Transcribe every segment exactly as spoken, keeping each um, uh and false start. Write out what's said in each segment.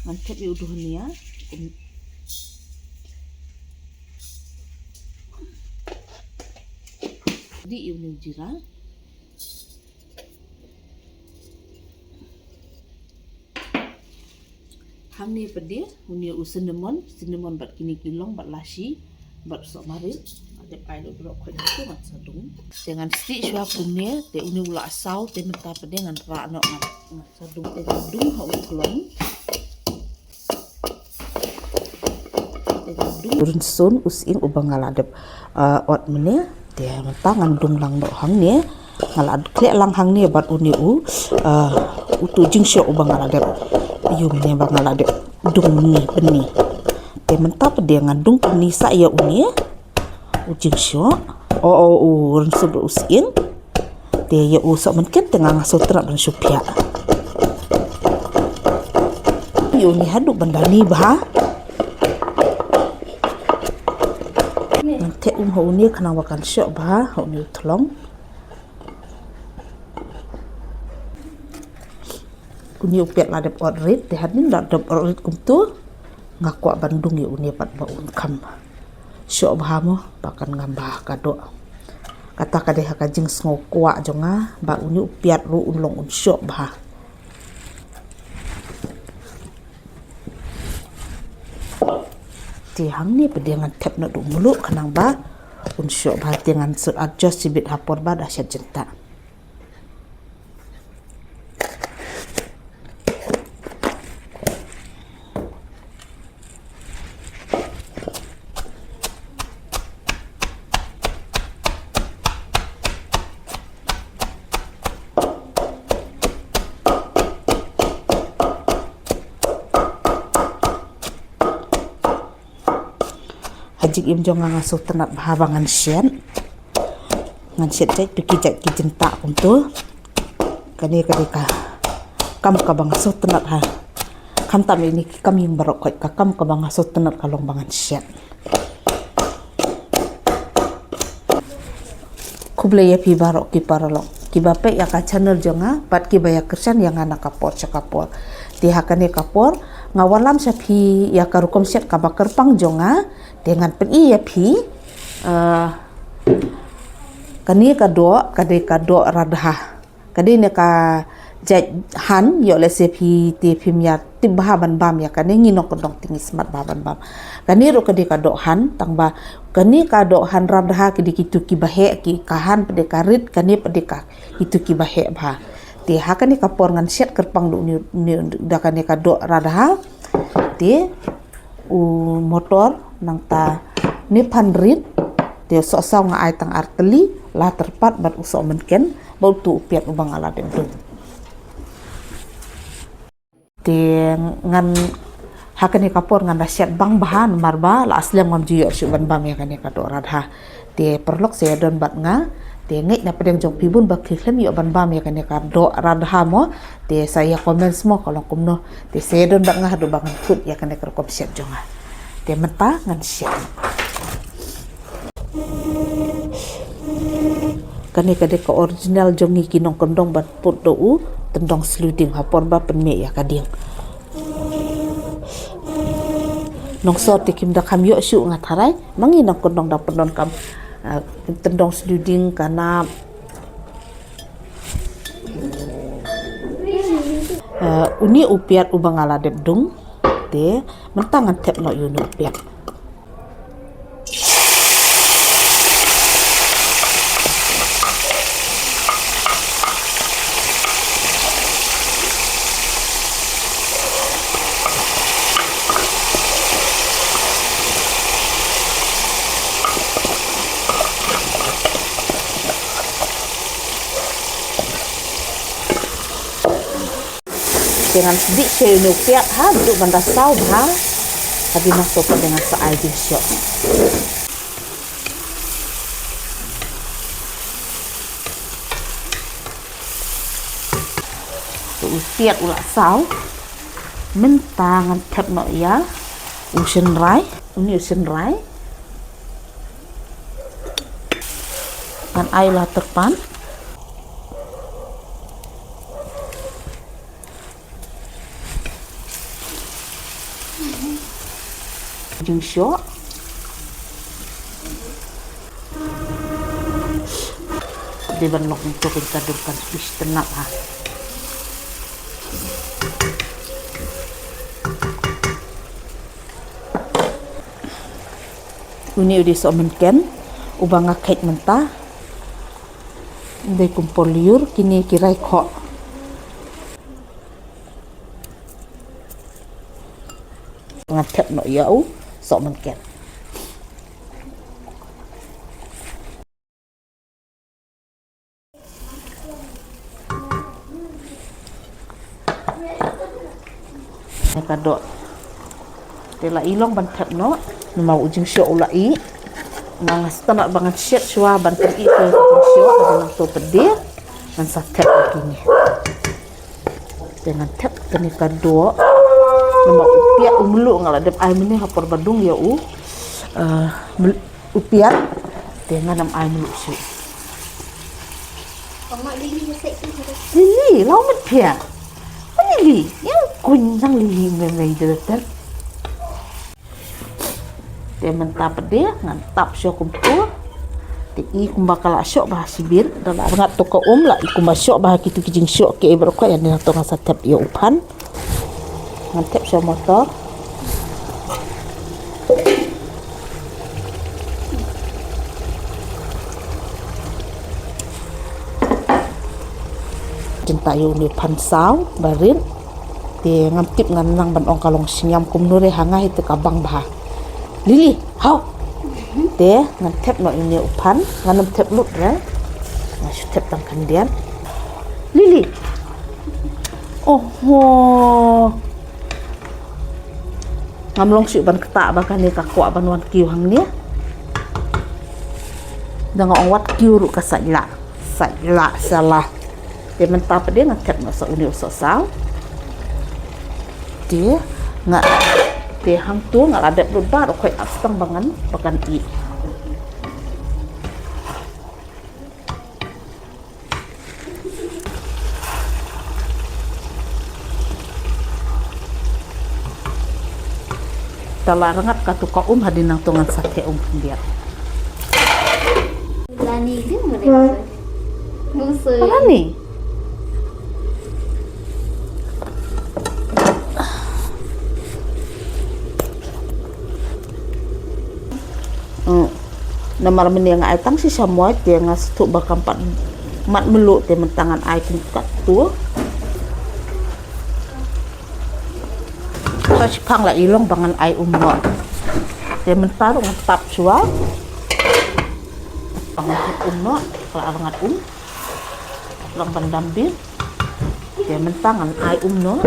Ngan thep ïa u dhania. Dih ïa une u jira. Hangne pat de une u cinnamon, cinnamon bad kine ki long bad lashi bad sohmarit. Nga dep ai lut baroh khoit, ngan sa dung. Te ngan stieh shuwa kumne, te une u la saw, te mynta pat de ngan rah noh, ngan, ngan sa dung, te ngan dung ha u khlong. Te ngan dung. Rynsun u sying uba nga la dep, ah, ot mynne. Te mynta ngan dung lang noh hangne. Nga la khleh lang hangne bad une u, ah, utu jingshoh uba nga la dep. Ïa une ba nga la dep dung mynne, mynne. Te mynta pat de ngan dung kumne sa ïa une u jingshoh. O, o, u rynsun u sying. Te ïa u sohmynken te nga nga sngewtynnat ban shu phiah. Ïa une haduh ban da ni bha. Ngan theh um ha une khnang ba kan shoh bha ha une u thlong. Une u piat la dep ot rit, te hadien la dep ot rit kumtu. Nga kwah ban dung ïa une pat ba un kham shoh bha mo, ba kan ngam bha ka doh. Kata ka dei ha ka jingsngew kwah jong nga, ba une u piat ruh un long un shoh bha. Te hangne pat de ngan thep noh da u mluh khnang ba un shoh bha, te ngan shu adjust shibit ha por ba da shet jingtah. Ha jingim jong nga nga sngewtynnat bha ba ngan shet. Ngan shet jait, peit ki jait ki jingtah kumtu. Kane ka dei ka kam kaba nga sngewtynnat ha. Khamtam ïa kine ki kam ïing baroh khoit, ka kam kaba nga sngewtynnat ka long ba ngan shet. Khublei ïa phi baroh ki paralok kiba peit ïa ka channel jong nga bad kiba ïa kyrshan ïa nga na ka por sha ka por. Te ha kane ka por nga wallam sha phi ïa ka rukom shet kaba kyrpang jong nga. Te ngan pyni ïa phi, ah, kane ka doh, ka dei ka doh radha. Ka dei ne ka jait han, ïoh lehse phi te phim ïa tip bha ban bam ïa kane, ngi nongkyndong te ngi smat bha ban bam. Kane ruh ka dei ka doh han, tang ba kane ka doh han radha ka dei kitu kiba heh, ki ka han pat de ka rit, kane pat de ka kitu kiba heh bha. Te ha kane ka por ngan shet kyrpang da une, une, da kane ka doh radha. Te u motor nangta ne phan rit, te u sohsaw nga ai tang ar tylli, la tyrpad bad u sohmynken bad utu u piat uba nga la dep dung. Te ngan ha kane ka por ngan da shet bang bha namar ba la slem ngam ju ïoh shuh ban bam ïa kane ka doh radha. Te paralok sa ïa don bad nga. Te ngeit na pdeng jong phi bun ba phi khlem ïoh ban bam ïa kane ka doh radha mo. Te sa ïa comments mo ka long kumno. Te sa ïa don bad nga haduh ba ngan kut ïa kane ka rukom shet jong nga. Te mynta ngan shet. Kane ka dei ka original jong ngi ki nongkyndong ban put da u tyndong sluding ha por ba pynmih ïa ka dieng. Nongsor te kim da kham ïoh shuh nga tharai, ma ngi nongkyndong da pyndonkam, ah, tyndong sluding, kanap. Ah, une u piat uba nga la dep dung, te mynta ngan thep noh ïa une u piat. Te ngan sdih sha une u piat haduh ban da saw bha. Hadien nangto pat te ngan sa ai jingshoh. Te u piat u la saw. Mynta ngan thep noh ïa u shynrai, une u shynrai. Ngan ai la tyrpad. Jingshoh. Dei ban lok nto ka dur kan pis tenap ha. Uni u dei sohmynken uba nga kheit mynta. Dei kum por lyiur kine ki rai khoh. Ngan thep noh ïa u sohmynken. Ka doh. Te la i long ban thep noh namar u jingshoh u la i. Nga nga sngewtynnat ba ngan shet shuwa ban pyni ïa u jingshoh, ngan nang to pdeng ngan sa thep ïa kine. Te ngan thep kane ka doh. Namar u piah u mluh nga la dep ai mynne ha por ba dung ïa u. Eh, ml-, u piah. Te ngan ym ai mluh shuh. Lili, lau met pia. Lili, ïa u kuñ nang Lili me me de ter. Te mynta pdeng ngan tap shuh kumto. Te i kumba ka la shoh bha shibit, da la rngat to ka um la i kumba shoh bha kitu ki jingshoh kiei baroh khoh, ïa ne to ngan sa thep ïa u phan. Ngan thep shuh motor. Jin ta ïa une u phan saw barit. Te ngam tip ngan nang ban ong ka long sngewsih kumno re, ha nga hi te ka bang bha. Lili, haw. Te ngan thep noh ine u phan, ngan ym thep lut re. Nga shu thep tang khyndiat. Lili. Oho. Ngam long shuh ban ktah ba kane ka kwah ban wan kiew hangne. Da nga ong wat kiew ruh ka sait lah. Sait lah sha la. Te mynta pat de ngan thep noh sa une u sohsaw. Te nga, te hangto nga la dep lut ba ruh khoit ap stang ba ngan, ba kan ih. Ta la rngat katu ka um, hadien nangtu ngan sa theh um khyndiat. Lani ke mana? Lani. Hmm. Namar mynne nga ai tang shisha mot, te nga sngewthuh ba kam pat mat mluh, te mynta ngan ai kum katto. Sa shiphang la i long ba ngan ai um noh. Te mynta ruh ngan tap shuwa. Ba ngan tap um noh, la ngan um. Long ban dam bit. Te mynta ngan ai um noh.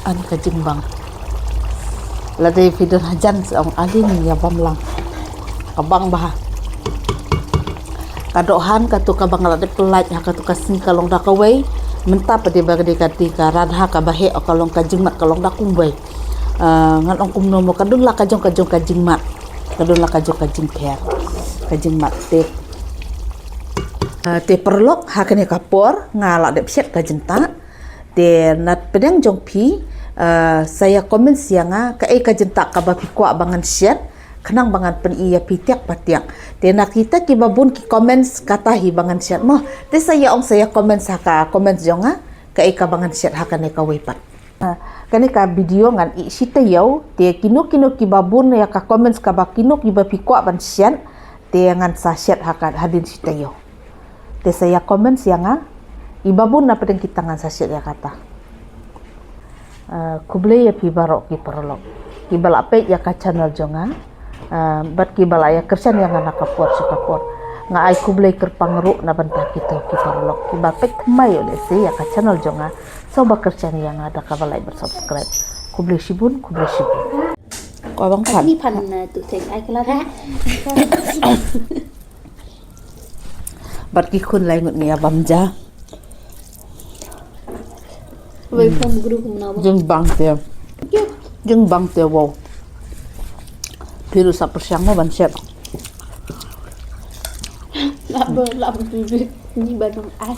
Ani ka jingbang. Lada phi don hajan sa ong ale ngin ïa bam lang. Ka bang bha. Ka dohnud katu kaba nga la dep pynlait ha katu ka sngi ka long da kawei. Mynta pat de ba ka dei katu ka Radha kaba heh ka long ka jingmat ka long da kumwei. Ah, ngan ong kumno mo, ka don la ka jong ka jong ka jingmat. Ka don la ka jong ka jingpher. Ka jingmat te. Ah, te paralok, ha kane ka por nga la dep shet ka jingtah. Te na pdeng jong phi, ah, sa ïa comment ïa nga kaei ka jingtah kaba phi kwah ba ngan shet. Khnang ba ngan pyni ïa phi tiak pa tiak. Te na kita kiba bun ki comments kata hi ba ngan shet mo. Te sa ïa ong sa ïa comments ha ka comments jong nga kaei kaba ngan shet ha kane kawei pat. Ah, kane ka video ngan ih shi taïew, te kino kino kiba bun ïa ka comments kaba kino kiba phi kwah ban shet, te ngan sa shet ha ka hadien shi taïew. Te sa ïa comments ïa nga, iba bun na pdeng kita ngan sa shet ïa kata. Ah, khublei ïa phi baroh ki paralok kiba la peit ïa ka channel jong nga. Ah, bad kiba la ïa kyrshan ïa nga na ka por sha ka por. Nga ai khublei kyrpang ruh na bynta kito ki paralok kiba peit thymmai ïa lehse ïa ka channel jong nga. Sngewbha kyrshan ïa nga da kaba like bad subscribe. Khublei shibun, khublei shibun. Ko bang pan. Ni pan, eh, tu theng ai kala. Bad ki khun lai ngut ngi ïa bam ja. Wei pom gru kumno ba. Jingbang te. Jingbang te, wow. Phi ruh sa pyrshang mo ban shep. Lah ba, lah ba, ni ba dang ai.